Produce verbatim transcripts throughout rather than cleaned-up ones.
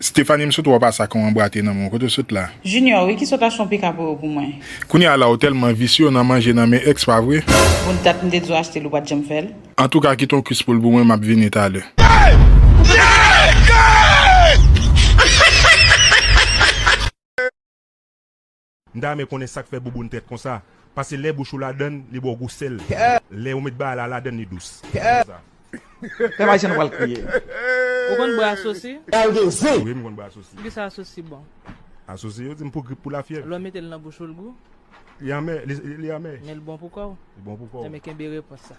Stephanie, m sot wè w pase ak yon anbrate nan men w. Kote w sot la? Junior, wi, ki sot achte yon pika pou yo pou mwen. Kounye a la, ou tèlman visye, w nan manje nan men ex, pa vre? Bon, dat m te di w achte l, ou pa t janm fè l. Antouka, kite yon kis pou l pou mwen, m ap vini talè. M ta renmen konnen sa k fè bouboun trèt konsa. Paske lè bouch ou ladann, li ba w gou sèl. Lè ou met bagay la ladann, li dous. Pèp ayisyen nou pral kriye. Ou konn bwè asosi? Wi, m konn bwè asosi. Poukisa asosi bon? Asosi, yo di m pou grip, pou lafyèv. Lè w mete l nan bouch ou, l gou? Li anmè, li, li anmè. Men l bon pou kò w. Li bon pou kò. Enben, kenbe repons sa.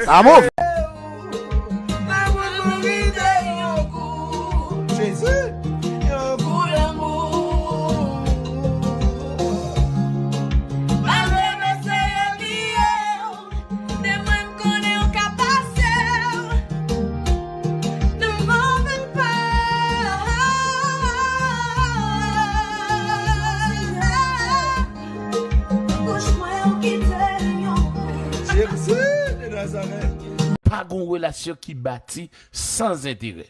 Sa move. Jezi. Jezi de Nazarèt. Pa gon relasyon ki bati san enterè.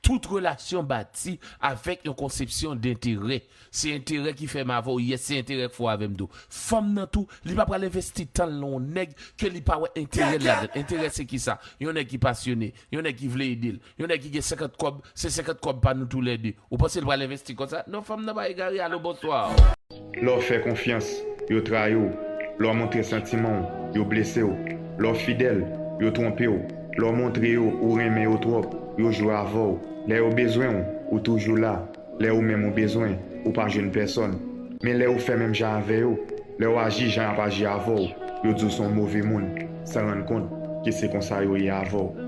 Tout relasyon bati avèk yon konsepsyon denterè. Se enterè ki fè m avè w, yes, se enterè k fè w avè m tou. Fanm nan tou, li pa pral envesti tan l nan yon nèg ke li pa wè enterè l ladan. Enterè se kisa? Yon nèg ki pasyone, yon nèg ki vle ede l, yon nèg ki gen senkant kòb, se senkant kòb pa nou toulède. Ou panse l pral envesti konsa? Non, fanm nan pa egare, alo, bonswa. Lè w fè konfyans, yo trayi w. Lè w montre santiman w, yo blese w. Lè w fidèl, yo twonpe w. Lè w montre yo ou renmen yo twòp, yo jwe avè w. Lè yo bezwen w, ou toujou la. Lè ou menm ou bezwen, ou pa jwenn pèsòn. Men lè ou fè menm jan avè yo, lè w aji jan y ap aji avè w, yo di w se yon move moun, san rann kont ke se konsa yo ye avè w.